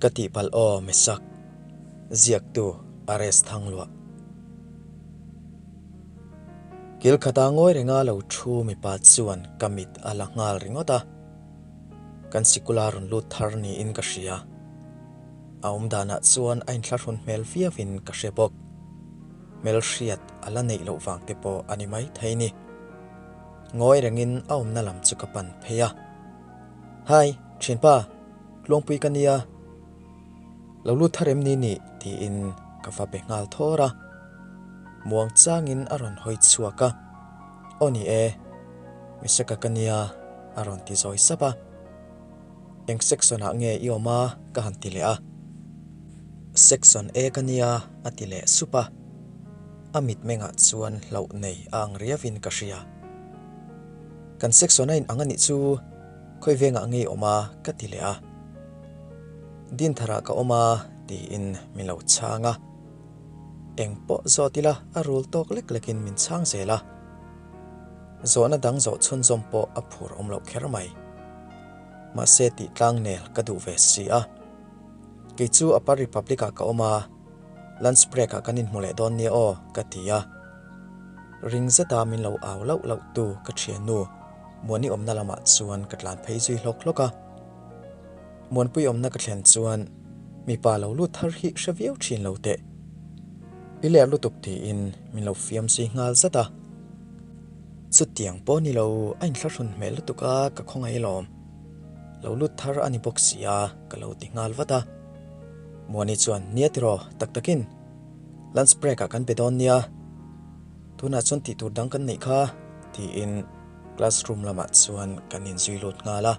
Ka tihpalh aw Mesak, ziaktu Ares Thangluah. Kil khata ngawi renga lo thu mipa chuan ka mit a la nghal ringawt a, kan sikula rawn lut thar niin ka hria. A awm danah chuan a inthlahrun hmel viauin ka hre bawk. Hmelhriat a la neih loh vang te pawh a ni maithei ni. Ngawi rengin a awmna lam chu ka pan phei a. Hi, thianpa, Tluangpui ka nia, lo lut thar em ni nih? tiin ka va be nghal thawr a. Muang changin a rawn hawi chhuak a, Aw ni e, Misaka ka nia, a rawn ti zawi sap a. Eng section ah nge i awm a? ka han ti leh a. Section A ka nia, a ti leh sup a. A mitmengah chuan hlauh nei a ang riauin ka hria. Kan section a inang a nih chu. Khawi vengah nge i awm a? ka ti leh a. Dintharah ka awm a tiin min lo chhang a. Eng pawh zawt ila a rul tawk lek lekin min chhang zel a. Zawhna dang zawh chhunzawm pawh a phur awm loh kher mai. Mahse tih tlang nel ka duh ve si a. Kei chu Upper Republic ah ka awm a, lunch break ah kan inhmu leh dawn nia aw ka ti a. Ring zeta min lo au lauh lauh tu ka thiannu Muani awmna lamah chuan ka tlan phei zui hlawk hlawk a. Muanpui awmna ka thlen chuan mipa lo lut thar hi hre viau thin lo teh. I ler lutuk tiin min lo fiam zui nghal zat a. Chutiang pawh ni lo a inthlahrun hmel lutuk a ka khawngaih lawm. Lo lut thar a ni bawk si a ka lo ti nghal vat a. Muani chuan nia tiraw tak takin lunch break ah kan be dawn nia. Tunah chuan tih tur dang kan neih kha tiin classroom lamah chuan kan inzui lut nghal a.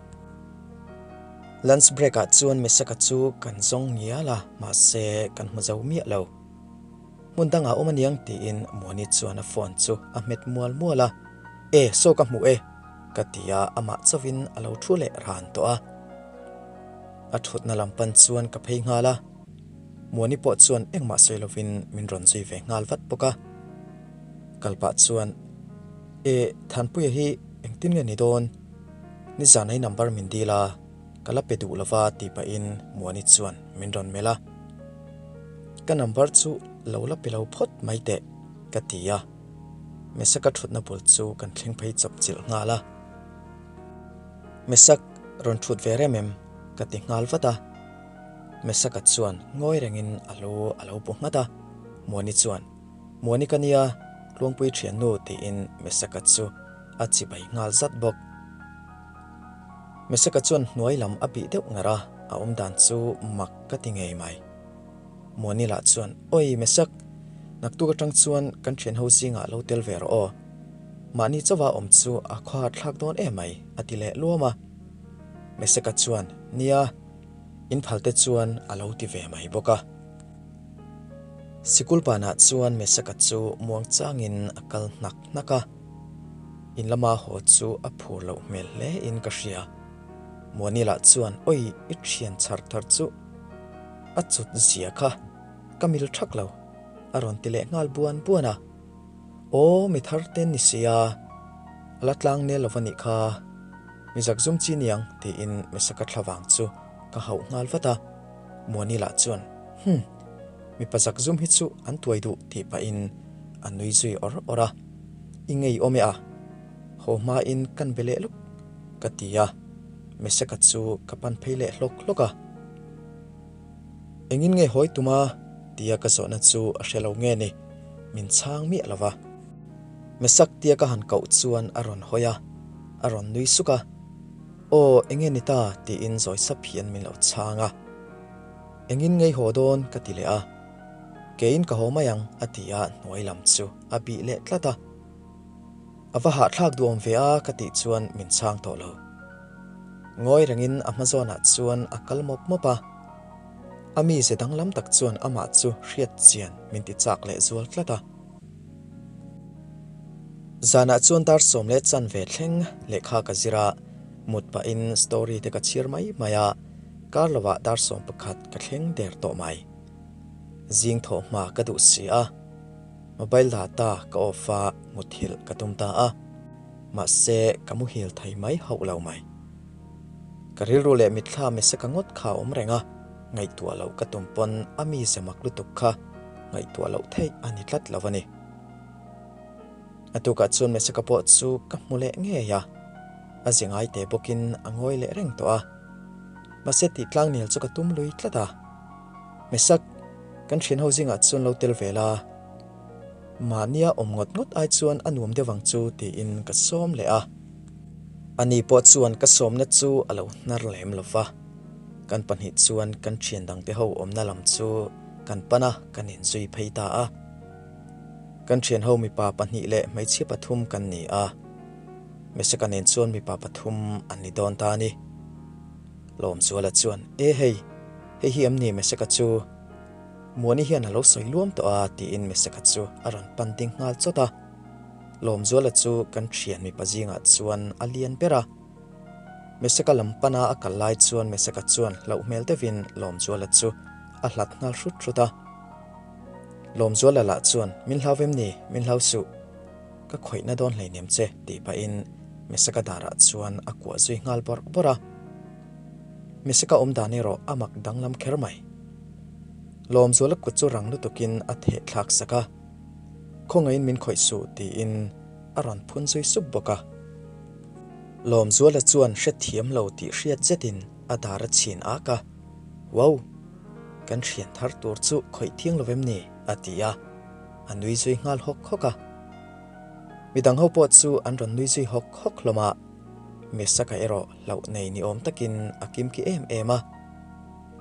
Lunch break ah chuan Mesaka chu kan zawng ngial a, mahse kan hmu zo miah lo. Hmun dangah awm aniang tiin Muani chuan a phone chu a hmet mual mual a, E, saw ka hmuh e ka ti a, amah chauhin a lo thu leh ran tawh a. A thutna lam pan chuan ka phei nghal a. Muani pawh chuan engmah sawi lovin min rawn zui ve nghal vat bawk a. Kalpah chuan, E, Thanpuia hi engtin nge ni dawn? Nizan ai number min dil a, ka la pe duh lova tih pahin Muani chuan min rawn melh a. Ka number chu lo la pe lo phawt mai teh, ka ti a. Mesaka thutna bul chu kan thleng phei chawp chilh nghal a. Mesak, rawn thut ve rem em? ka ti nghal vat a. Mesaka chuan ngawi rengin a lu a lo bu nghat a, Muani chuan, Muani ka nia, Tluangpui thiannu tiin Mesaka chu a chibai nghal zat bawk. Mesaka chuan hnuai lam a bih deuh ngar a, a awm dan chu mak ka ti ngei mai. Muani lah chuan, Awi Mesak, naktuk atang chuan kan thianho zingah lo tel ve rawh aw. Mahni chauha awm chu a khawhar thlak dawn em mai, a ti leh luam a. Mesaka chuan, Nia, In phal te chuan a lo ti ve mai bawk a. Sikul panah chuan Mesaka chu muang changin a kal hnak hnak a. In lama haw chu a phur loh hmel hle in ka hria. Muani lah chuan Oi i thian chhar thar chu a chut zia kha ka mil thak lo a rawn ti leh nghal buan buan a. Aw mi thar te ni sia, a la tlang nel lo va nih kha, mi zak zum chi niang tiin Mesaka thlavang chu ka hauh nghal vat a, Muani lah chuan Hum, mipa zak zum hi chu an tuai duh tih pahin a nui zui awr awr a, I ngei awm e a, haw hmain kan be leh luk ka ti a, Mesaka chu ka pan phei leh hlawk hlawk a. Engin nge hawi tum a? tia ka zawhna chu a hre lo nge ni, min chhang miah lo va. Mesak tia ka han koh chuan a rawn hawi a, a rawn nui suk a. Aw, enge ni ta? tiin zawi sap hian min lo chhang a. Engin ngei haw dawn? ka ti leh a. Keiin ka haw mai ang, a ti a, hnuai lam chu a bih leh tlat a. A va hahthlak duhawm ve a ka tih chuan min chhang tawh lo. Ngawi rengin a hma zawnah chuan a kal mawp mawp a. A mize danglam tak chuan amah chu hriat chian min ti chak leh zual tlat a. Zanah chuan dar sawm leh chan ve thleng lehkha ka zir a, mut pahin story te ka chhiar mai mai a, kar lovah dar 11 ka thleng der tawh mai. Zing thawh hma ka duh si a. Mobile data ka off a, muthilh ka tum ta a. Mahse, ka muhil thei mai hauh lo mai. Ka rilru leh mitthla Mesaka ngawt kha a awm reng a, Ngaihtuah loh ka tum pawn a mize mak lutuk kha ngaihtuah loh theih a ni tlat lo a ni. A tukah chuan Mesaka pawh chu ka hmu leh ngei a, a zi ngai te bawkin a ngawi leh reng tawh a. Mahse tih tlangnel chu ka tum lui tlat a. Mesak, kan thian ho zingah chuan lo tel ve la, mahnia awm ngawt ngawt ai chuan a nuam deuh ang chu tiin ka sawm leh a. Ani pawh chuan ka sawmna chu a lo hnar lem lo va, kan pahnih chuan kan thian dangte ho awmna lam chu kan pan a, kan inzui phei ta a. Kan thianho mipa pahnih leh hmeichhia pathum kan ni a, Mesaka nen chuan mipa pathum an ni dawn ta a ni. Lawmzuala chuan, E hei, hei hi em ni Mesaka chu? Muani hian a lo sawi luam tawh a tiin Mesaka chu a rawn pan ding nghal chawt a. Lawmzuala chu kan thian mipa zingah chuan a lian ber a. Mesaka lam pana a kal lai chuan Mesaka chuan hlauh hmel deuhin Lawmzuala chu a hlat nghal hrut hrut a. Lawmzuala lah chuan, Min hlau vem ni, min hlau suh. Ka khawihna dawn hleinem che, tih pahin Mesaka darah chuan a kuah zui nghal bawrh bawrh a. Mesaka awm dan erawh a mak danglam kher mai. Lawmzuala kut chu rang lutukin a theh thlak sak a, Khawngaihin min khawih suh, tiin a rawn phun zui sup bawk a. Lawmzuala chuan hrethiam lo tih hriat zetin a dar a chhin ak a, Wow! Kan thian thar tur chu khawih thiang lo em ni? a ti a, a nui zui nghal hawk hawk a. Midang ho pawh chu an rawn nui zui hawk hawk hlawm a, Mesaka erawh hlauh nei ni awm takin a kimki em em a,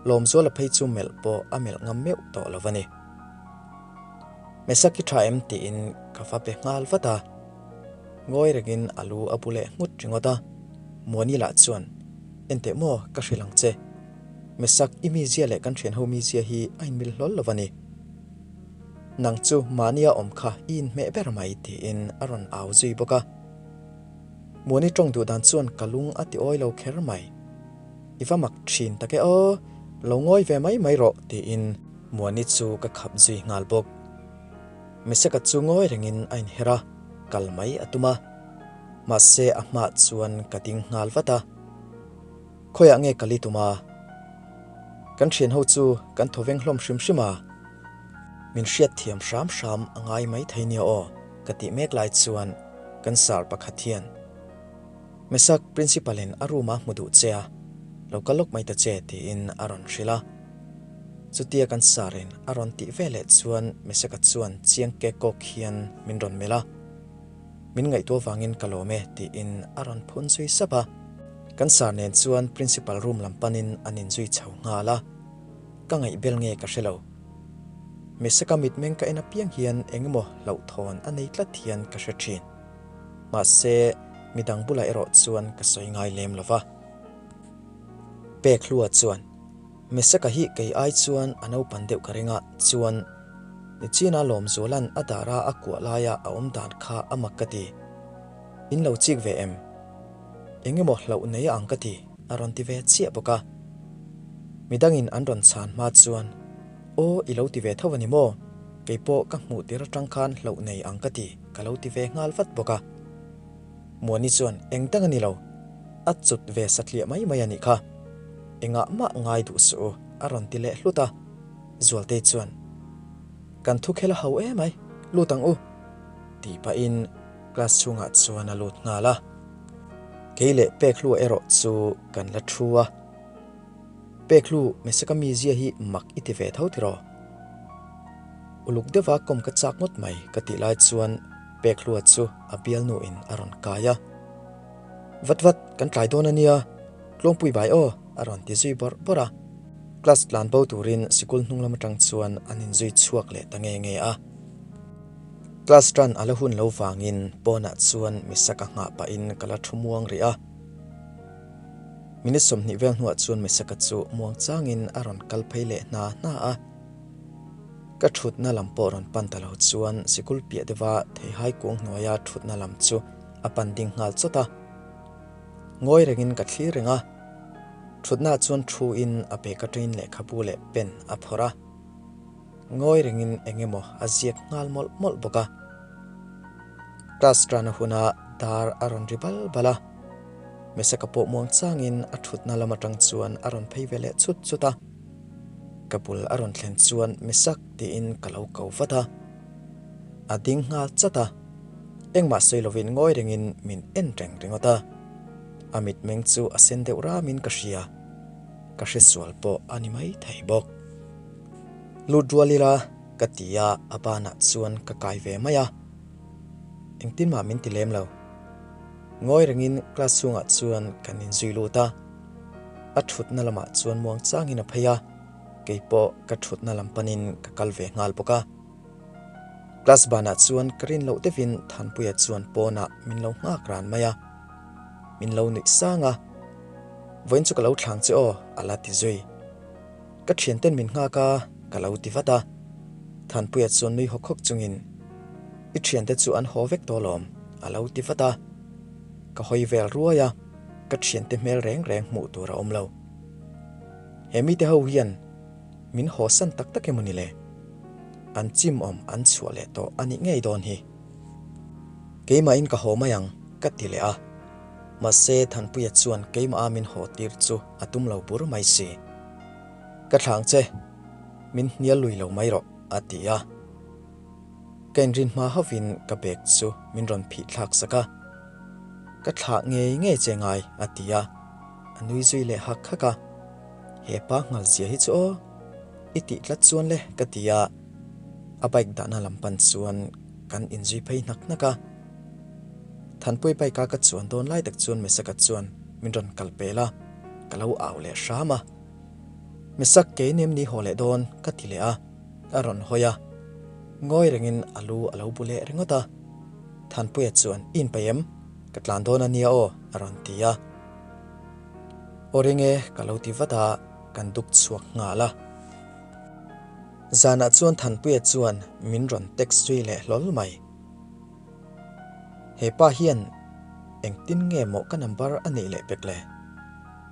Lawmzuala phei chu melh pawh a melh ngam meuh tawh lo a ni. Mesaki tha em tiin ka va be nghal vat a, ngawi rengin a lu a bu leh nghut ringawt a, Muani lah chuan, Enteh maw ka hrilh ang che. Mesak, i mizia leh kan thianho mizia hi a inmil hlawl lo a ni. Nang chu mahnia awm kha i inhmeh ber mai tiin a rawn au zui bawk a. Muani tawng duh dan chuan ka lung a ti awi lo kher mai. I va mak thin tak e aw, lo ngawi ve mai mai rawh tiin Muani chu ka khap zui nghal bawk. Mesaka chu ngawi rengin a inher a, kal mai a tum a. Mahse a hmaah chuan ka ding nghal vat a. Khawiah nge kal i tum a? Kan thian ho chu kan thaw veng hlawm hrim hrim a, min hriat thiam hram hram a ngai mai thei nia aw ka tih mek lai chuan kan sar pakhat hian Mesak Principal in a room a hmu duh che a, lo kal lawk mai ta che tiin a rawn hrilh a. Chutia kan sar in a rawn tih veleh chuan Mesaka chuan chiang kek kawk hian min rawn melh a. Min ngaihtuah vangin ka lawm e tiin a rawn phun zui sap a. Kan sar nen chuan principal room lam panin an inzui chho nghal a, ka ngaihbel nge ka hre lo. Mesaka mitmeng ka en apiang hian engemaw hlauhthawn a nei tlat hian ka hre thin. Mahse, midang bulah erawh chuan ka sawi ngai lem lo va. Pekhlua chuan. Mesaka hi kei ai chuan a naupan deuh ka ring a, chuan Nichina Lawmzuala'n a dara a kuah laia a awm dan kha a mak ka ti. In lo chik ve em? Eng emaw hlauh nei a ang ka ti, a rawn ti ve chiah bawk a. Midangin an rawn chhan hma chuan, Aw, i lo ti ve tho a ni maw? Kei pawh ka hmuh tir atang khan hlauh nei ang ka ti, ka lo ti ve nghal vat bawk a. Muani chuan eng dang a ni lo, a cut ve satliah mai mai a nih kha. Engah mah ngai duh suh u, a rawn ti leh hlut a. Zualtei chuan, Kan thu khel a ho em ai, lut ang u, tih pahin class chhungah chuan a lut nghal a. Kei leh Pekhlua erawh chu kan la thu a. Pekhlu, Mesaka mizia hi mak i ti ve tho tiraw? Uluk deuha kawm ka chak ngawt mai ka tih lai chuan Pekhlua chu a bialnu in a rawn kai a. Vat vat, kan tlai dawn a nia, Tluangpui bai aw a rawn ti zui bawrh bawrh a. Class tlan bo turin sikul hnung lam atang chuan an inzui chhuak leh ta nge nge a. Class tan a la hun lo vangin pawnah chuan Mesaka nghah pahin ka la thu muang rih a. Minute 20 vel hnuah chuan Mesaka chu muang changin a rawn kal phei leh hna hna a. Ka thutna lam pawh rawn pan ta lo chuan sikul piah deuha theihai kung hnuaia thutna lam chu a pan ding nghal chawt a. Ngawi rengin ka thlir reng a, thutnaah chuan thuin a bag atangin lehkhabu leh pen a phawrh a. Ngawi rengin eng emaw a ziak nghal mawlh mawlh bawk a. Class tan a huna dar a rawn ri bal bal a. Mesaka pawh muang changin a thutna lam atang chuan a rawn phei ve leh chut chut a. Ka bul a rawn thlen chuan Mesak tiin ka lo ko vat a. A ding nghal chat a, engmah sawi lovin ngawi rengin min en reng ringawt a. A mitmeng chu a sen deuh ramin ka hria, ka hresual pawh a ni mai thei bawk. Lut rual ila ka ti a, a banah chuan ka kai ve mai a. Engtin mah min ti lem lo. Ngawi rengin class chhungah chuan kan inzui lut a. A thutna lamah chuan muang changin a phei a, kei pawh ka thutna lam panin ka kal ve nghal bawk a. Class banah chuan ka rin loh deuhin Thanpuia chuan pawnah min lo nghak ran mai a, min lo nuih sang a, Vawiin chu ka lo thlang che aw a la ti zui. Ka thianten min nghak a ka lo ti vat a, Thanpuia chuan nui hawk hawk chungin I thiante chu an haw vek tawh lawm a lo ti vat a, ka hawi vel ruai a, ka thiante hmel reng reng hmuh tur a awm lo. He mite ho hian Min hawsan tak tak emaw ni le? An chim awm an chhuah leh tawh a nih ngei dawn hi. Keimahin ka haw mai ang, ka ti leh a. Mahse, Thanpuia chuan keimaha min haw tir chu a tum lo bur mai si. Ka thlang che, min hnial lui lo mai rawh, a ti a. Ka inrin hma hovin ka bag chu min rawn phih thlak sak a. Ka thlah ngei ngei che ngai, a ti a. A nui zui leh hak hak a. He pa nghal zia hi chu aw, i tih tlat chuan le ka ti a, a bike dahna lam pan chuan kan inzui phei hnak hnak a. Thanpui bike a ka chuan dawn lai tak chuan Mesaka chuan min rawn kal pel a, ka lo au leh hram a. Mesak kei nem ni haw leh dawn ka ti leh a, a rawn hawi a, ngawi rengin a lu a lo bu leh ringawt a. Thanpuia chuan i inpeih em? Ka tlan dawn a nia aw a rawn ti a. Aw ring e, ka lo ti vat a, kan duk chhuak nghal a. Zanah chuan Thanpuia chuan min rawn text zui leh hlawl mai. He pa hian engtin nge maw ka number a neih leh pek le?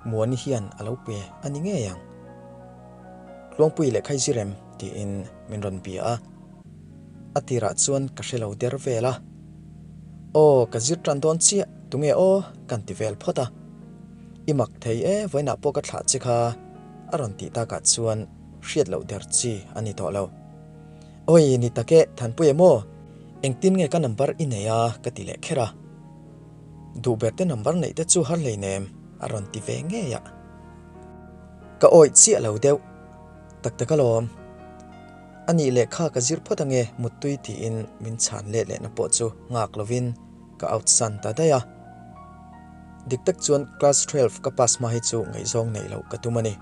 Muani hian a lo pe a ni ngei ang. Tluangpui leh Khaizirem tiin min rawn bia a. A tirah chuan ka hre lo der vel a. Aw, ka zir tan dawn chiah, tunge aw? Kan ti vel phawt a. I mak thei e, vawiinah pawh ka thlah che kha, a rawn tih takah chuan hriat loh der chi a ni tawh lo. Awi, ni tak e, Thanpui em aw? Engtin nge ka number i nei a? Ka ti leh kher a. Duh ber te number neih te chu har hleinem, a rawn ti ve ngei a. Ka awih chiah lo deuh. Tak tak alawm. A nih lehkha ka zir phawt ange muttui tiin min chhan let lehna pawh chu nghak lovin ka out san ta daih a. Dik tak chuan class 12 ka pass hma hi chu ngaihzawng neih loh ka tum a ni.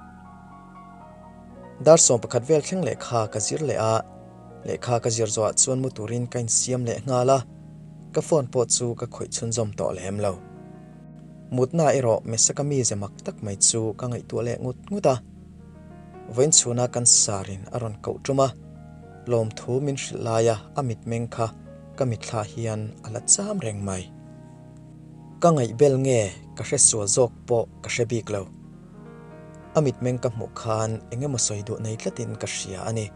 Dar 11 vel thleng lehkha ka zir leh a, lehkha ka zir zawhah chuan mu turin ka insiam leh nghal a, ka phone pawh chu ka khawih chhunzawm tawh lem lo. Mutna erawh Mesaka mize mak tak mai chu ka ngaihtuah leh ngut ngut a. Vawiin chhuna kan sarin a rawn koh tum a, lawmthu min hrilh laia a mitmeng kha ka mitthla hian a la cham reng mai. Ka ngaihbel nge ka hre sual zawk pawh ka hre bik lo. A mitmeng ka hmuh khan eng emaw sawi duh nei tlatin ka hria a ni.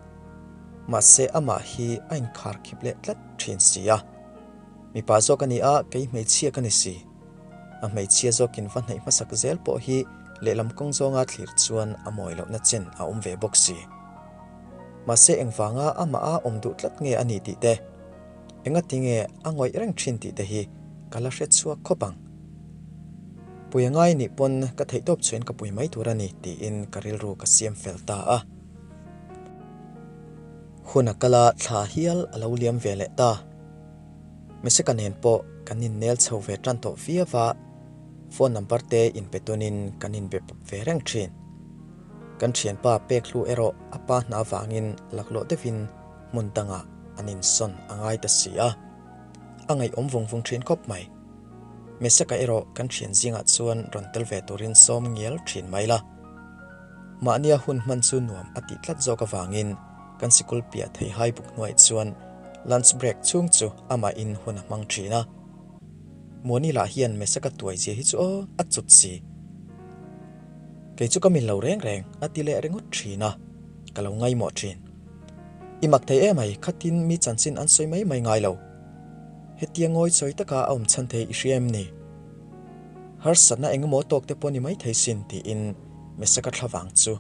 Mahse amah hi a inkhar khip leh tlat thin si a. Mipa zawk a ni a, kei hmeichhia ka ni si. A hmeichhia zawkin va hnaih hmasak zel pawh hi lehlam kawng zawnga thlir chuan a mawi lohna chen a awm ve bawk si. Mahse engvanga amah a awm duh tlat nge a ni tih te, engati nge a ngawih reng thin tih te hi ka la hre chhuak khawp ang. Pui a ngai nih pawn ka theihtawp chhuin ka pui mai tur a ni tiin ka rilru ka siam fel ta a. Hun a kal a, thla hial a lo liam ve leh ta. Meseka nen pawh kan innel chho ve tan tawh viau a, phone number te inpe tunin kan inbe pawp ve reng thin. Kan thianpa pek hlu erawh a pa hna vangin laklawh deuhin hmun dangah an insawn a ngai ta si a, a ngaihawm vung vung thin khawp mai. Meseka erawh kan thian zingah chuan rawn tel ve turin sawm ngial thin mai la. Mahnia hun hman chu nuam a tih tlat zawk avangin kan sikul piah thei hai buk hnuaih chuan lunch break chhung chu amahin hun a hmang thin a. Muani lah hian Mesaka tuai zia hi chu aw a cut si. Kei chu ka min lo reng reng a ti leh ringawt thin a, ka lo ngaimawh thin. I mak thei emai khatin mi chanchin an sawi mai mai ngai lo. Hetia ngawi chawi taka a awm chhan thei i hria em ni? Harsatna engemaw tawk te pawh ni mai thei sin tiin Mesaka thlavang chu.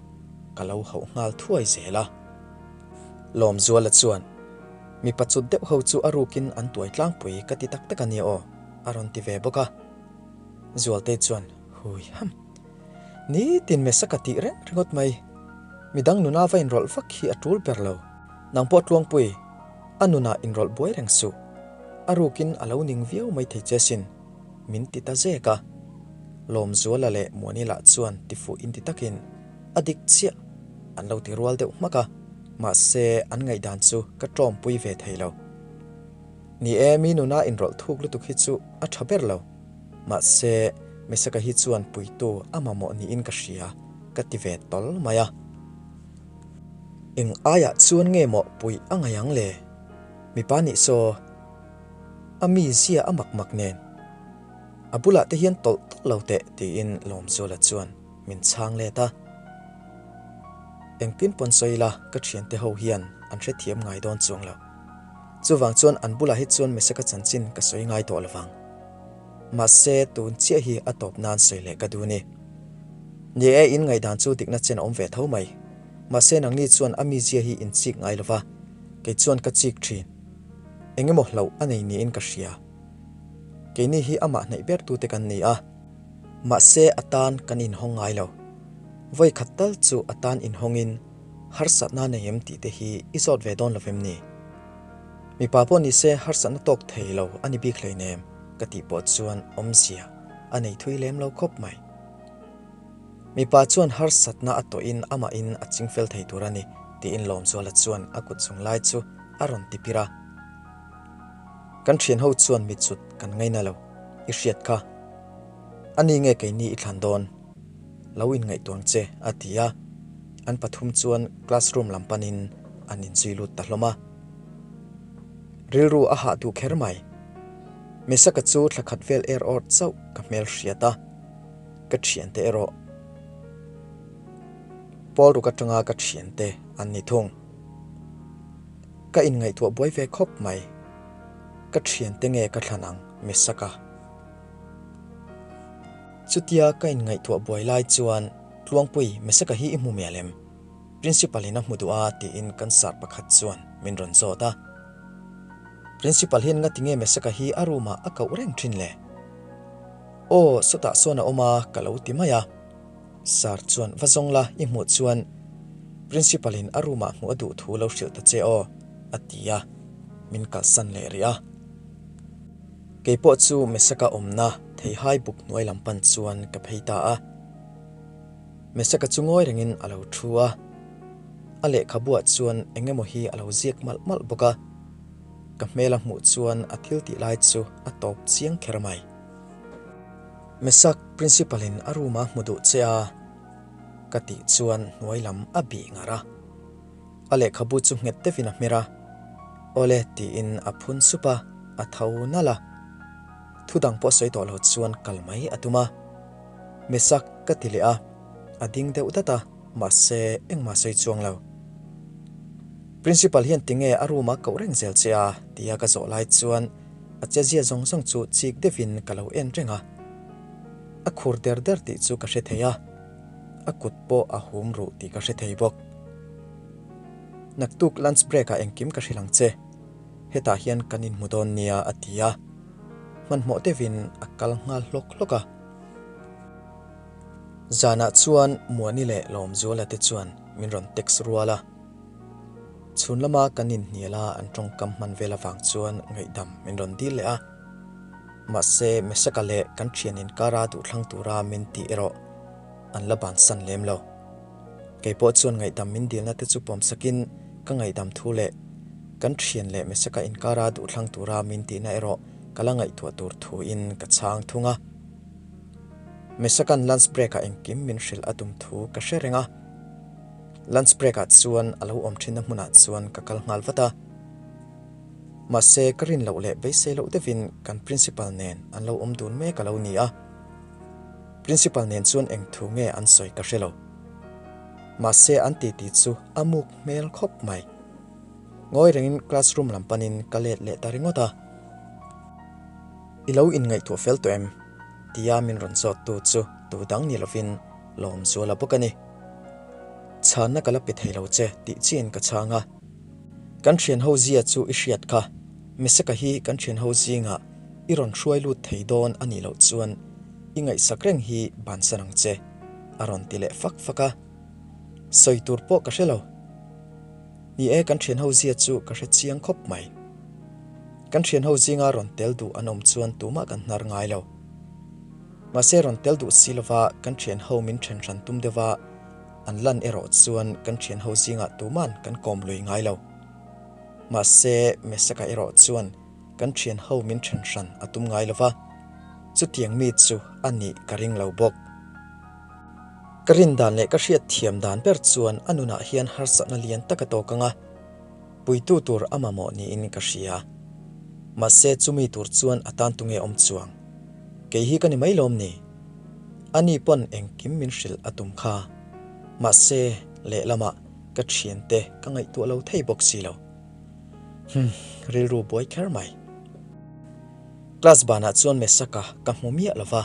ka lo hauh nghal thuai zel a. Lawmzuala chuan, Mipa chut deuh ho chu a rukin an tuai tlangpui ka ti tak tak a nia aw, a rawn ti ve bawk a. Zualtei chuan, Hui ham. Nitin Mesaka tih reng ringawt mai. Midang nuna va inrawlh vak hi a tul ber lo. Nang pawh Tluangpui, a nunah inrawlh buai reng suh. A rukin a lo ning viau mai thei che sin, min ti ta zek a. Lawmzuala leh Muanila chuan tifuh inti takin a dik chiah an lo ti rual deuh hmak a, mahse an ngaihdan chu ka tawmpui ve thei lo. Ni e, mi nuna inrawlh thuk lutuk hi chu a tha ber lo. Mahse, Mesaka hi chuan puitu a mamawh niin ka hria, ka ti ve tawl mai a. Eng aiah chuan nge maw puih a ngaih ang le? Mipa nih saw, a mi zia a mak mak nen. A bulah te hian tawlh tawlh lo teh tiin Lawmzuala chuan min chhang let a. Engtin pawn sawi ila ka thiante ho hian an hrethiam ngai dawn chuang lo. Chuvang chuan an bulah hi chuan Mesaka chanchin ka sawi ngai tawh lovang. Mahse, tun chiah hi a tawp nan sawi leh ka duh ni. Ni e, in ngaihdan chu dikna chen a awm ve tho mai. Mahse, nangni chuan a mizia hi in chik ngai lova, kei chuan ka chik thin. Eng emaw hlauh a nei niin ka hria. Keini hi amah hnaih ber tute kan ni a. Mahse, a tan kan inhawng ngai lo. Vawi khat tal chu a tan inhawngin harsatna nei em tih te hi i zawt ve dawn lovem ni? Mipa pawh ni se harsatna tawk thei lo a ni bik hleinem ka tih pawh chuan awmzia a nei thui lem lo khawp mai. Mipa chuan harsatna a tawhin amahin a chingfel thei tur a ni tiin Lawmzuala chuan a kut zung lai chu a rawn ti pir a. Kan thian ho chuan michut kan ngaina lo, i hriat kha. A ni nge keini i thlan dawn? Lo inngaihtuang che a ti a, an pathum chuan classroom lam panin an inzui lut ta hlawm a. Rilru a hah duh kher mai. Mesaka chu thla khat vel er awrh chauh ka hmel hriat a, ka thiante erawh Paul ruk atanga ka thiante an ni thung. Ka inngaihtuah buai ve khawp mai. Ka thiante nge ka thlan ang Mesaka? Chutia ka inngaihtuah buai lai chuan Tluangpui, Mesaka hi i hmu mial em? Principal in a hmu duh a tiin kan sir pakhat chuan min rawn zawt a. Principal hian ngati nge Mesaka hi a room ah a koh reng thin le? Aw, sawtah sawn a awm a ka lo ti mai a. Sir chuan va zawng la i hmuh chuan Principal in a room ah hmuh a duh thu lo hrilh ta che aw a ti a, min kalsan leh rih a. Kei pawh chu Mesaka awmna theihai buk hnuai lam pan chuan ka phei ta a. Mesaka chu ngawi rengin a lo thu a, a lehkhabuah chuan eng emaw hi a lo ziak malh malh bawk a. Ka hmel a hmuh chuan a thil tih lai chu a tawp chiang kher mai. Mesak, Principal in a room a hmu duh che a, ka tih chuan hnuai lam a bih ngar a. A lehkhabu chu nghet deuhin a hmer a, Awle tiin a phun sup a, a tho nalh a. Thu dang pawh sawi tawh lo chuan kal mai a tum a. Mesak ka ti leh a, a ding deuh dat a, mahse engmah sawi chuang lo. Principal hian tinge a room a koh reng zel che a? tia ka zawh lai chuan a chezia zawng zawng chu chik deuhin ka lo en reng a. A khur der der tih chu ka hre thei a. A kut pawh a hum ruh tih ka hre thei bawk. Naktuk lunch break ah engkim ka hrilh ang che. Hetah hian kan inhmu dawn nia a ti a. Hmanhmawh deuhin a kal nghal hlawk hlawk a. Zanah chuan Muani leh Lawmzuala te chuan min rawn text rual a. Chhun lama kan inhnial a an tawngkam hman vel avang chuan ngaihdam min rawn dil leh a. Mahse Mesaka leh kan thian inkara duhthlang tura min tih erawh an la bansan lem lo. Kei pawh chuan ngaihdam min dilna te chu pawmsakin ka ngaihdam thu leh kan thian leh Mesaka inkara duhthlang tura min tihna erawh ka la ngaihtuah tur thuin ka chhang thung a. Mesaka'n lunch break ah engkim min hrilh a tum thu ka hre reng a. Lunch break ah chuan a lo awm thinna hmunah chuan ka kal nghal vat a. Mahse ka rin loh leh beisei loh deuhin kan principal nen an lo awm dun mek a lo ni a. Principal nen chuan eng thu nge an sawi ka hre lo. Mahse an titi chu a muk hmel khawp mai. Ngawi rengin classroom lam panin ka let leh ta ringawt a. I lo inngaihtuah fel tawh em? Tia min rawn zawttu chu tu dang ni lovin Lawmzuala bawk a ni. Chhanna ka la pe thei lo che tih chiin ka chhang a. Kan thian ho zia chu i hriat kha, Mesaka hi kan thian ho zingah i rawn hruai lut thei dawn a nih loh chuan i ngaihsak reng hi bansan ang che, a rawn ti leh fak fak a. Sawi tur pawh ka hre lo. Ni e, kan thian ho zia chu ka hre chiang khawp mai. Kan thian ho zinga rawn tel duh an awm chuan tumah kan hnar ngai lo. Mahse rawn tel duh si lova kan thian ho min then hran tum deuh a, an lan erawh chuan kan thian ho zingah tuman kan kawm lui ngai lo. Mahse Mesaka erawh chuan kan thian ho min then hran a tum ngai lova, chutiang mi chu a nih ka ring lo bawk. Ka rin dan leh ka hriat thiam dan ber chuan a nunah hian harsatna lian tak a tawk ang a, puitu tur a mamawh niin ka hria. Mahse chumi tur chuan a tan tunge awm chuang? Kei hi ka ni mai lawm ni? Ani pawn engkim min hrilh a tum kha. Mahse lehlamah ka thiante ka ngaihtuah lo thei bawk si lo. Humm, rilru buai kher mai. Class banah chuan Mesaka ka hmu miah lo va,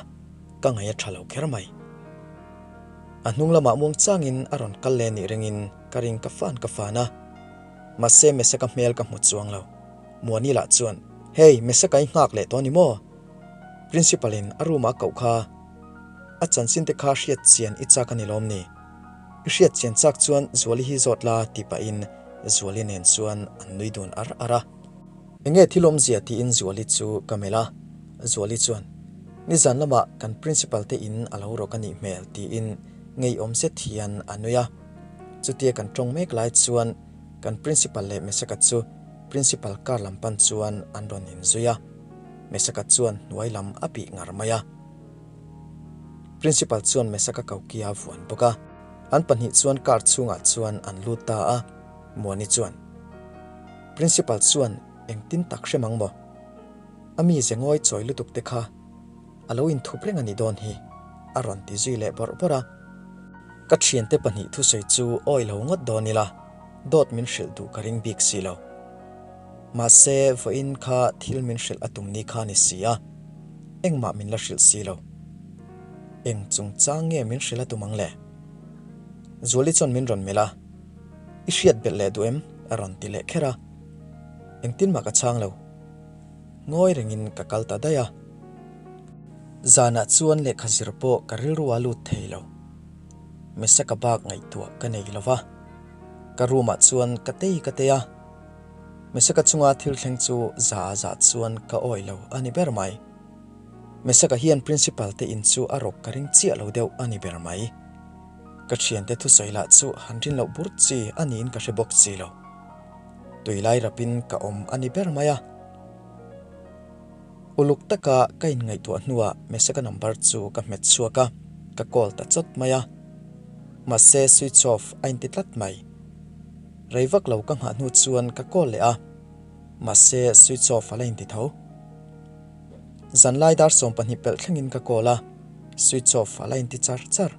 ka ngaih a tha lo kher mai. A hnung lamah muang changin a rawn kal leh nih ringin ka ring ka fan ka fan a. Mahse Mesaka hmel ka hmu chuang lo. Muani lah chuan, Hey, Mesaka i nghak leh tawh ni maw? Principal in a room ah a koh kha. A chanchin te kha hriat chian i chak a ni lawm ni? I hriat chian chak chuan Zuali hi zawt la ti pahin Zuali nen chuan an nui dun ar ar a. Enge thil awmzia tiin Zuali chu ka melh a, Zuali chuan, Nizan lamah kan principal te in a lo rawk a nih hmel tiin ngeiawm zet hian a nui a. Chutia kan tawng mek lai chuan kan principal leh Mesaka chu principal car lam pan chuan an rawn inzui a. Mesaka chuan hnuai lam a bih ngar mai a. Principal chuan Mesaka kokia a vuan bawk a. An pahnih chuan car chhungah chuan an lut ta a. Muani chuan, Principal chuan engtin tak hrem ang maw? A mi ze ngawi chawi lutuk te kha a lo inthup reng a nih dawn hi, a rawn ti zui leh bawrh bawrh a. Ka thiante pahnih thusawi chu awi lo ngawt dawn ila, dawt min hrilh duh ka ring bik si lo. Mahse, vawiin kha thil min hrilh a tum ni kha ni si a, engmah min la hrilh si lo. Eng chungchang nge min hrilh a tum ang le? Zuali chuan min rawn melh a. I hriat belh leh duh em? a rawn ti leh kher a. Engtin mah ka chhang lo. Ngawi rengin ka kal ta daih a. Zanah chuan lehkha zir pawh ka rilru a lut thei lo. Mesaka bak ngaihtuah ka nei lo va. Ka room ah chuan ka tei ka tei a. Mesaka chunga thil thleng chu za a zah chuan ka awih lo a ni ber mai. Mesaka hian principal te in chu a rawk ka ring chiah lo deuh a ni ber mai. Ka thiante thusawi lah chu han rin loh bur chi a niin ka hre bawk si lo. Tui lai rapin ka awm a ni ber mai a. Uluk taka ka inngaihtuah hnuah Mesaka number chu ka hmet chhuak a, ka call ta chawt mai a. Mahse switch off a inti tlat mai. Rei vak lo ka nghah hnu chuan ka call leh a, mahse switch off a la inti tho. Zanlai dar 12 pelh thlengin ka call a, switch off a la inti char char.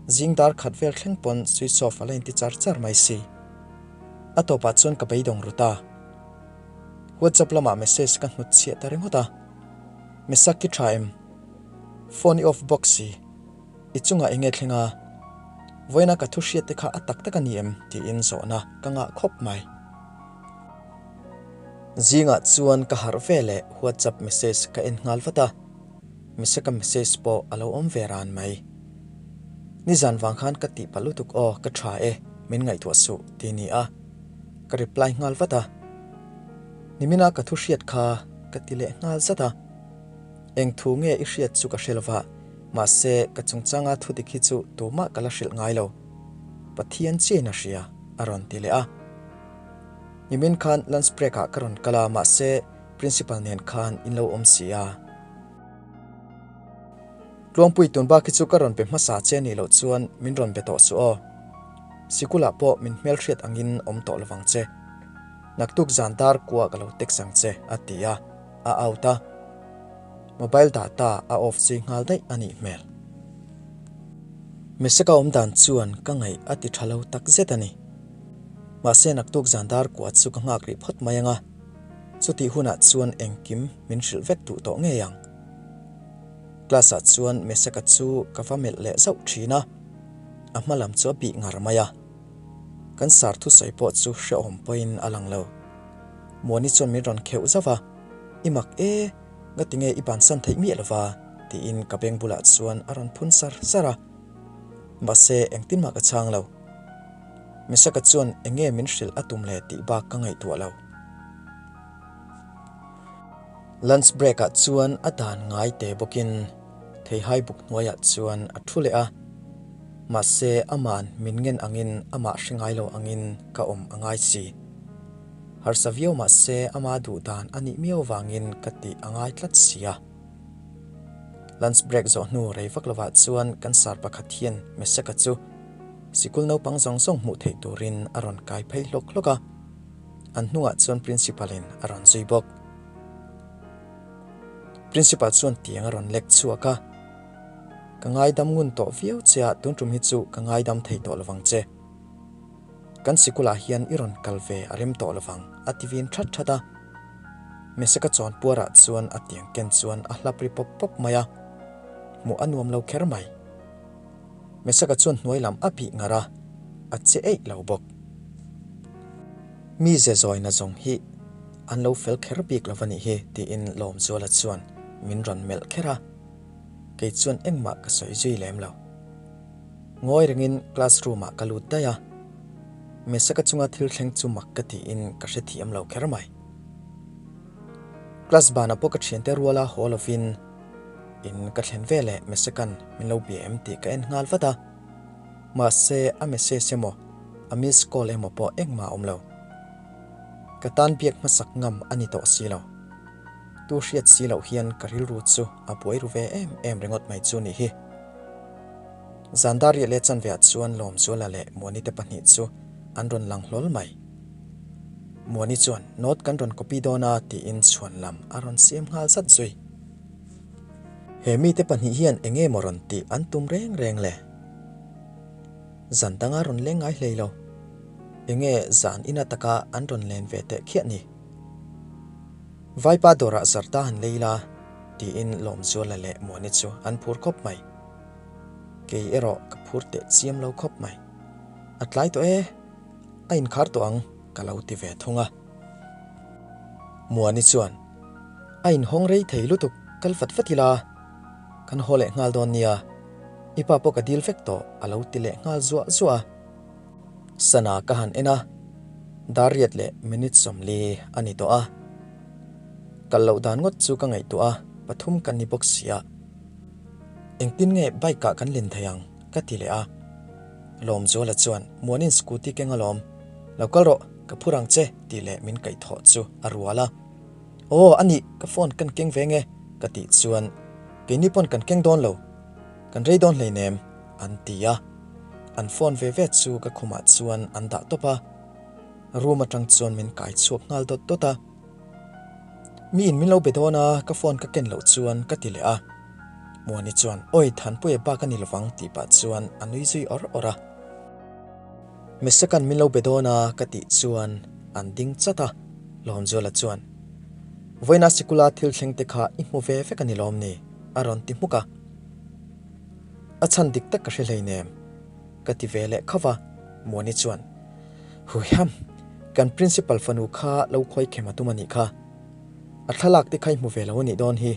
Zing dar khat vel thleng pawn switch off a la inti char char mai si. A tawpah chuan ka beidawng ru ta. WhatsApp lamah message ka hnut chhiah ta ringawt a. Mesak i tha em? Phone i off bawk si. I chungah enge thleng a? Vawiina ka thu hriat te kha a tak tak a ni em? tiin zawhna ka ngah khawp mai. Zingah chuan ka harh ve leh WhatsApp message ka en nghal vat a. Mesaka message pawh a lo awm ve ran mai. Nizan vang khan ka tih palh lutuk aw ka tha e, min ngaihtuah suh ti ni a. Ka reply nghal vat a. Nimina ka thu hriat kha ka ti leh nghal zat a. Eng thu nge i hriat chu ka hre lova, mahse ka chungchanga thu dik hi chu tumah ka la hrilh ngai lo. Pathian chiain a hria, a rawn ti leh a. Nimin khan lunch break ah ka rawn kal a, mahse Principal nen khan in lo awm si a. Tluangpui tun bak hi chu ka rawn be hmasa che nih loh chuan min rawn be tawh suh aw. Sikulah pawh min hmelhriat angin awm tawh lovang che. Naktuk zan dar kua ka lo text ang che a ti a, a out a. Mobile data a off zui nghal daih a nih hmel. Mesaka awm dan chuan ka ngaih a ti tha lo tak zet a ni. Mahse naktuk zan dar kua chu ka nghak rih phawt mai ang a. Chutih hunah chuan engkim min hrilh vek duh tawh ngei ang. Class ah chuan Mesaka chu ka va melh leh zauh thin a. A hma lam chu a bih ngar mai a. Kan sar thusawi pawh chu hrehawm pawhin a lang lo. Muani chuan min rawn kheuh zauh a, I mak e, ngatinge i bansan theih miah lova? tiin ka beng bulah chuan a rawn phun sar sar a. Mahse engtin mah ka chhang lo. Mesaka chuan enge min hrilh a tum le tih bak ka ngaihtuah lo. Lunch break ah chuan a dan ngai te bawkin theihai buk hnuaiah chuan a thu leh a. Mahse ama'n min ngen angin amah hre ngai lo angin ka awm a ngai si. Harsa viau mahse ama duh dan a nih miau vangin ka tih a ngai tlat si a. Lunch break zawh hnu rei vak lovah chuan kan sar pakhat hian Mesaka chu sikul naupang zawng zawng hmuh theih turin a rawn kai phei hlawk hlawk a. An hnungah chuan Principal in a rawn zui bawk. Principal chuan tiang a rawn lek chhuak a, Ka ngaidam ngun tawh viau che a, tun tum hi chu ka ngaidam thei tawh lovang che. Kan sikulah hian i rawn kal ve a rem tawh lovang, a ti vin that that a. Mesaka chawnpuarah chuan a tiang ken chuan a hlap ri pawp pawp mai a, hmuh a nuam lo kher mai. Mesaka chuan hnuai lam a bih ngar a, a che eih lo bawk. Mi ze zawina zawng hi an lo fel kher bik lo va nih hi tiin Lawmzuala chuan min rawn melh kher a, kei chuan engmah ka sawi zui lem lo. Ngawi rengin class room ah ka lut daih a, Mesaka chunga thil thleng chu mak ka tiin ka hrethiam lo kher mai. Class banah pawh ka thiante ruala haw lovin In ka thlen ve leh Mesekan min lo bia em tih ka en nghal vat a, mahse a message emaw a miss call emaw pawh engmah a awm lo. Ka tan biak hmasak ngam a ni tawh si lo. Tu hriat si loh hian ka rilru chu a buai ru ve em em ringawt mai chu nih hi. Zan dar riah leh chanveah chuan Lawmzuala leh Muani te pahnih chu an rawn lang hlawl mai. Muani chuan note kan rawn copy dawn a tiin chhuan lam a rawn siam nghal zat zui. He mite pahnih hian eng nge maw rawn tih an tum reng reng le? Zan danga rawn leng ngai hlei lo. Eng nge zan ina taka an rawn len ve teh khiah ni? Vaipa dawrah zarta han lei la tiin Lawmzuala leh Muani chu an phur khawp mai. Kei erawh ka phur teh chiam lo khawp mai. A tlai tawh e, a inkhar tawh ang ka lo ti ve thung a. Muani chuan, A inhawng rei thei lutuk, kal vat vat ila, kan haw leh nghal dawn nia, i pa pawh ka dil vek tawh a lo ti leh nghal zuah zuah a. Sana ka han en a, dar riat leh minute 40 a ni tawh a. Kal loh dan ngawt chu ka ngaihtuah a, pathum kan ni bawk sia. Engtin nge bike ah kan len thei ang? ka ti leh a. Lawmzuala chuan, Muanin scooty keng alawm, lo kal rawh, ka phur ang che tih leh min kaihthawh chu a rual a. Aw, a nih, ka phone kan keng ve nge? ka tih chuan, Keini pawn kan keng dawn lo, kan rei dawn hleinem, an ti a. An phone ve ve chu ka khumah chuan an dah tawp a. Room atang chuan min kai chhuak nghal dawt dawt a. Mi in min lo be dawn a, ka phone ka ken loh chuan ka ti leh a. Muani chuan, Awi, Thanpuia bak a ni lovang tih pah chuan a nui zui awr awr a. Mesaka'n min lo be dawn a ka tih chuan an ding chat a, Lawmzuala chuan, Vawiina sikula thil thleng te kha i hmu ve vek a ni lawm ni? a rawn ti hmuk a. A chhan dik tak ka hre hleinem ka ti ve leh khauh a, Muani chuan, Huiham, kan principal fanu kha lo khawi khem a tum a nih kha. A thlalak te kha i hmu ve lo a nih dawn hi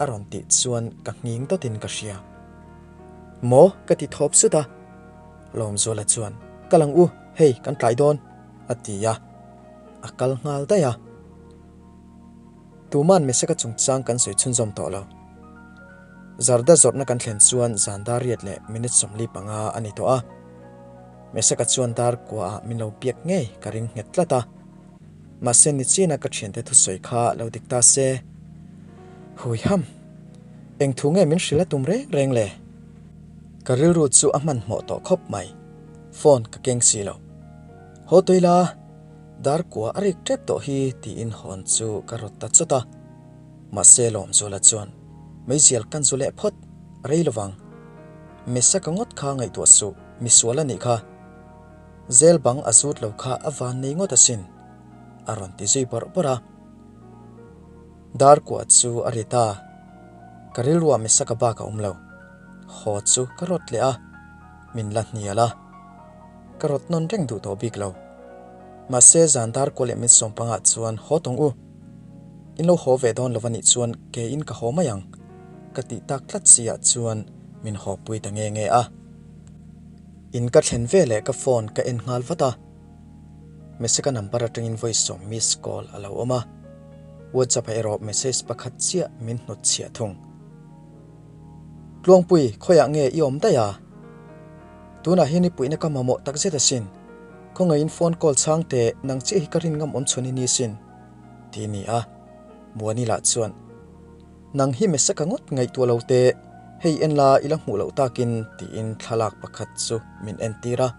a rawn tih chuan ka nghing dawtin ka hria. Maw? ka ti thawp sut a. Lawmzuala chuan, Kal ang u, hei kan tlai dawn, a ti a, a kal nghal daih a. Tuman Mesaka chungchang kan sawi chhunzawm tawh lo. Zarda zawrhna kan thlen chuan zan dar riat leh minute 45 a ni tawh a. Mesaka chuan dar kuaah min lo biak ngei ka ring nghet tlat a. Mahse nichina ka thiante thusawi kha lo dik ta se. Huiham! Eng thu nge min hrilh a tum reng reng le? Ka rilru chu a hmanhmawh tawh khawp mai. Phone ka keng si lo. Haw tawih la, dar kua a rik tep tawh hi tiin hawn chu ka rawt ta chawt a. Mahse Lawmzuala chuan, Meizial kan zu leh phawt, a rei lovang. Mesaka ngawt kha ngaihtuah suh, misual a nih kha. Zel bang a zut lo kha a van nei ngawt asin, a rawn ti zui bawrh bawrh a. Dar kua chu a ri ta. Ka rilruah Mesaka bak a awm lo. Haw chu ka rawt leh a. Min la hnial a, ka rawt nawn reng duh tawh bik lo. Mahse zan dar kual leh min sawm pangah chuan haw tawng u. In lo haw ve dawn lo a nih chuan ke in ka haw mai ang ka tih tak tlat si ah chuan min haw pui ta nge nge a. In ka thlen ve leh ka phone ka en nghal vat a. Meseka number atangin vawi sawm miss call a lo awm a. WhatsApp ah erawh message pakhat chiah min hnawt chhiah thung. Tluangpui, khawiah nge i awm daih a? Tunah hian i puihna ka mamawh tak zet asin. Khawngaihin phone call chhang teh, nang chiah hi ka rin ngam awm chhun i ni sin. Ti ni a, Muani lah chuan, Nang hi Mesaka ngawt ngaihtuah lo teh, hei en la i la hmuh loh takin tiin thlalak pakhat chu min entir a.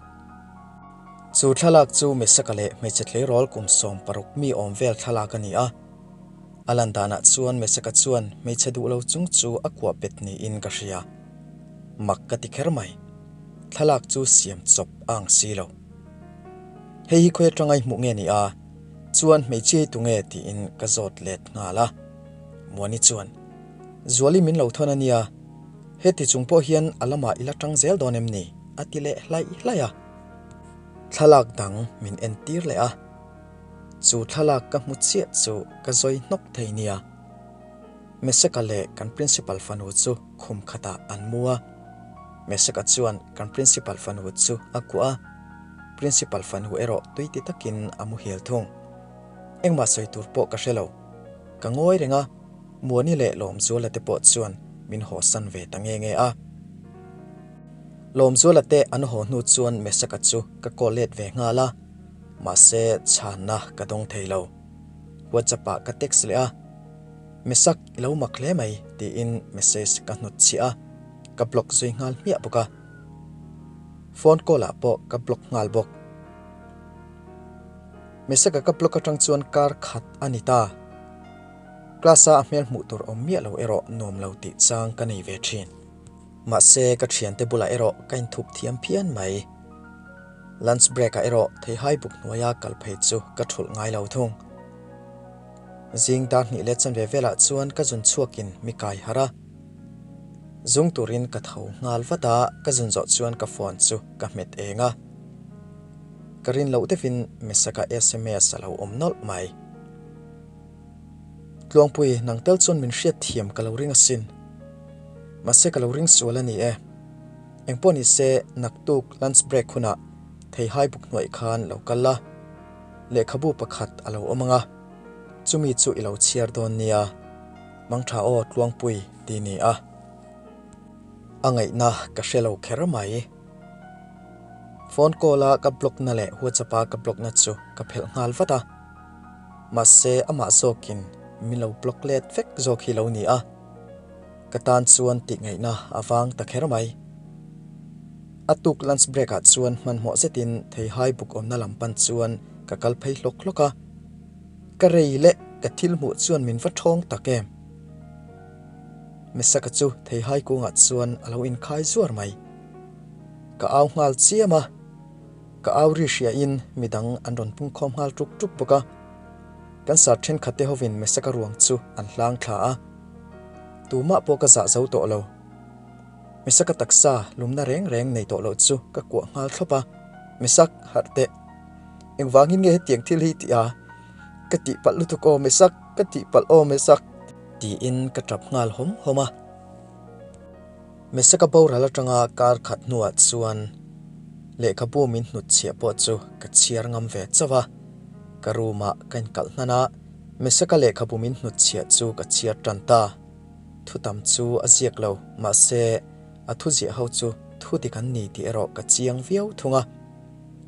Chu thlalak chu Mesaka leh hmeichhe tleirawl kum 16 mi awm vel thlalak a ni a. A lan danah chuan Mesaka chuan hmeichhe duh lo chung chu a kuah bet niin ka hria. Mak ka ti kher mai. Thlalak chu siam chawp a ang si lo. Hei hi khawi atanga i hmuh nge ni a? Chuan hmeichhia hi tunge tiin ka zawt let nghal a. Muani chuan, Zuali min lo thawn a nia, heti chung pawh hian a lamah i la tang zel dawn em ni? a ti leh hlaih hlaih a. Thlalak dang min entir leh a. Chu thlalak ka hmu chiah chu ka zawi hnawk thei nia. Mesaka leh kan principal fanu chu khum khatah an mu a. Mesaka chuan kan principal fanu chu a kuah a, principal fanu erawh tui ti takin a muhil thung. Engmah sawi tur pawh ka hre lo. Ka ngawi reng a, Muani leh Lawmzuala te pawh chuan min hawsan ve ta nge nge a. Lawmzuala te an haw hnu chuan Mesaka chu ka call let ve nghal a. Mahse, chhanna ka dawng thei lo. WhatsApp ah ka text leh a, Mesak i lo mak hle mai tiin message ka hnut chhiah a, ka block zui nghal hmiah bawk a. Phone call ah pawh ka block nghal bawk. Mesaka ka block atang chuan kar khat a ni ta. Class a a hmel hmuh tur awm miah lo erawh nuam lo tih chang ka nei ve thin. Mahse, ka thiante bulah erawh ka inthup thiam phian mai. Lunch break ah erawh theihai buk hnuaia kal phei chu ka thulh ngai lo thung. Zing dar hnih leh chanve velah chuan ka zun chhuakin mi kai harh a. Zung turin ka tho nghal vat a, ka zun zawh chuan ka phone chu ka hmet eng a. Ka rin loh deuhin Mesaka sms a lo awm nawlh mai. Tluangpui, nang tel chuan min hriat thiam ka lo ring asin. Mahse ka lo ring sual a ni e. Engpawh ni se, naktuk lunch break hunah theihai buk hnuaih khan lo kal la, lehkhabu pakhat a lo awm ang a, chumi chu i lo chhiar dawn nia, Mangtha aw Tluangpui ti ni a. A ngaihna ka hre lo kher mai. Phone call a ka block na leh WhatsApp a ka block na chu ka phelh nghal vat a, mahse amah zawkin min lo block let vek zawk hi lo ni a. Ka tan chuan tih ngaihna a vang ta kher mai. A tuk lunch break ah chuan hmanhmawh zetin theihai buk awmna lam pan chuan ka kal phei hlawk hlawk a. Ka rei leh ka thil hmuh chuan min va thawng tak em. Mesaka chu theihai kungah chuan a lo inkhai zuar mai. Ka au nghal chiam a, ka au ri hriain midang an rawn pungkhawm nghal tuk tuk bawk a. Kan sar thenkhat te hovin Mesaka ruang chu an hlang thla a. Tumah pawh ka zah zo tawh lo. Mesaka taksa lumna reng reng nei tawh loh chu ka kuah nghal thlawp a, Mesak, harh teh. Engvangin nge hetiang thil hi tih a? Ka tihpalh lutuk aw Mesak, ka tihpalh aw Mesak. Tiin ka tap nghal hawm hawm a. Mesaka boral atanga kar khat hnuah chuan lehkhabu min hnutchhiah pawh chu ka chhiar ngam ve chauh a. Ka room ah ka inkalh hnan a, Mesaka lehkhabu min hnutchhiah chu ka chhiar tan ta. Thu tam chu a ziak lo, mahse a thu ziah ho chu thu dik an ni tih erawh ka chiang viau thung a.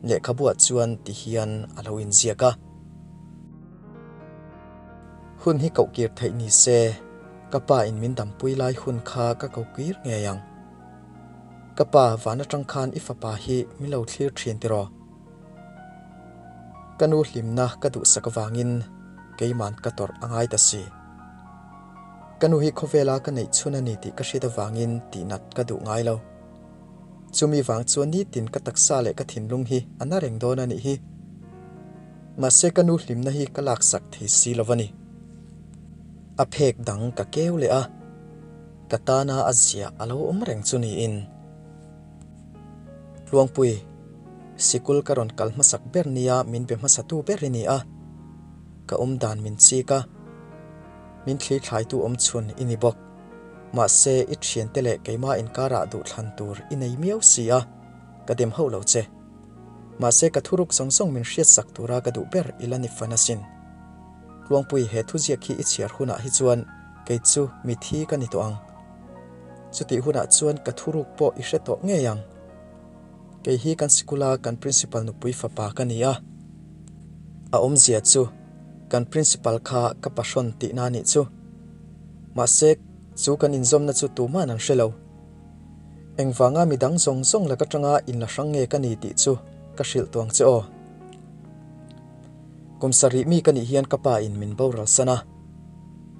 Lehkhabuah chuan ti hian a lo inziak a. Hun hi kohkir theih ni se, ka pa in min dampui lai hun kha ka kokir ngei ang. Ka pa van atang khan i fapa hi min lo thlir thin tiraw? Ka nu hlimna ka duhsak avangin keiman ka tawrh a ngai ta si. Ka nu hi khawvela ka neih chhun a ni tih ka hriat avangin tihnat ka duh ngai lo. Chumi vang chuan nitin ka taksa leh ka thinlung hi a na reng dawn a nih hi. Mahse ka nu hlimna hi ka laksak thei si lo a ni. A phek dang ka keu leh a, ka tana a zia a lo awm reng chu niin. Tluangpui, sikul ka rawn kal hmasak ber nia min be hmasatu ber i ni a, ka awm dan min chik a, min thli thlaitu awm chhun i ni bawk. Mahse, i thiante leh keimah inkarah duhthlan tur i nei miau si a, ka dem hauh lo che. Mahse, ka thuruk zawng zawng min hriatsak tura ka duh ber i la ni fan asin. Tluangpui, he thuziak hi i chhiar hunah hi chuan kei chu mithi ka ni tawh ang. Chutih hunah chuan ka thuruk pawh i hre tawh ngei ang. Kei hi kan sikula kan principal nupui fapa ka ni a. A awmzia chu kan principal kha ka pahrawn tihna a nih chu. Mahse, chu kan inzawmna chu tuman an hre lo. Engvanga midang zawng zawng lak atanga inla hrang nge ka ni tih chu ka hrilh tuang che aw. Kum sarih mi ka nih hian ka pa in min boral san a.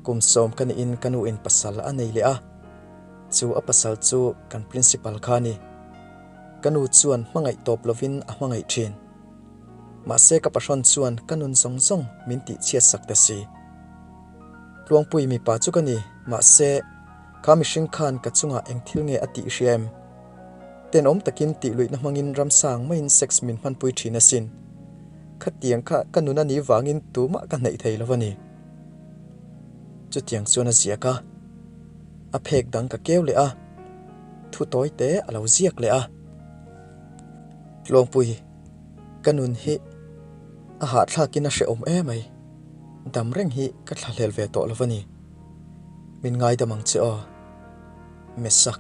Kum sawm ka nihin ka nu in pasal a nei leh a. Chu a pasal chu kan principal kha a ni. Ka nu chuan hmangaih tawp lovin a hmangaih thin. Mahse ka pahrawn chuan ka nun zawng zawng min tih chhiat sak ta si. Tluangpui mipa chu ka ni, mahse kha mihring khan ka chungah eng thil nge a tih hria em? Tenawm takin tih luihna hmangin ramsang maiin sex min hmanpui thin asin. Khatiang kha ka nun a nih vangin tumah ka hnaih thei lo a ni. Chutiang chuan a ziak a, a phek dang ka keu leh a, thu tawi te a lo ziak leh a. Tluangpui, ka nun hi a hahthlakin a hrehawm emai, dam reng hi ka thlahlel ve tawh lo a ni. Min ngaidam ang che aw, Mesak.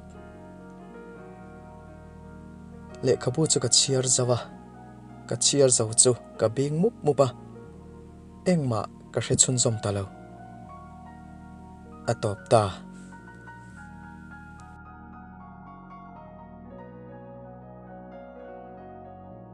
Lehkhabu chu ka chhiar zo a, ka chhiar zo chu ka bing mup mup a, engmah ka hre chhunzawm ta lo. A tawp ta.